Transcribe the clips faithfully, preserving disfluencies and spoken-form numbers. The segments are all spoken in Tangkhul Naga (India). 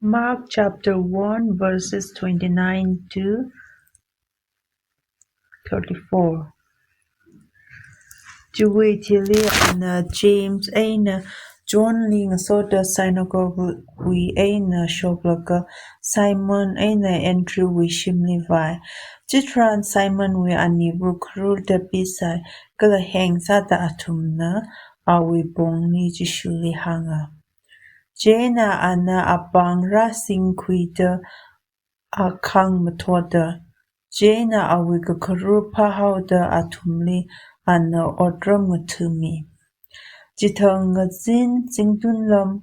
Mark chapter one, verses twenty-nine to thirty-four. Chiwui thili ana James eina Johnli ngasoda synagoguewui eina shoklaga Simon eina Andrewwui shimli vai. Chitharan Simonwui aniva kharur da pisai, kala heng sāda athumna awui pongli Jishuli hānga. Chieina ana apāng rāsingkhuida akhāng mathoda, chieina awui kakharur phāhaoda athumli ana otram ngathami. Chithang ngazin zingtunlam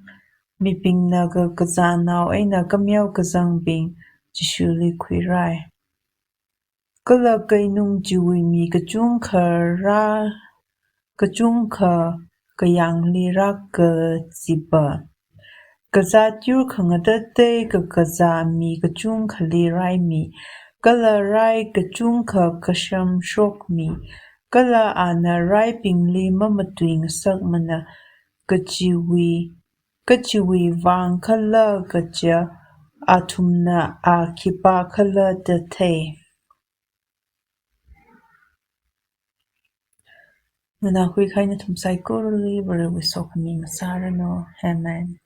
mibingna kakazānao eina kameo kazangbing Jishuli khuirai. Kala keinung chiwui mi kachungkha rā, kachungkha kayāngli rākazipa. Kazāt yur khangatatei kakazā mi kachungkhali raimi, kala rai kachungkha kashamshokmi, kala ana raibingli mamatui ngasakmana, kachiwui, kachiwui vang khala kaja athumna a khipākhala da thei. Nganākhui kahai nathum saikorali Varewui sokhami ngasāranu. Amen.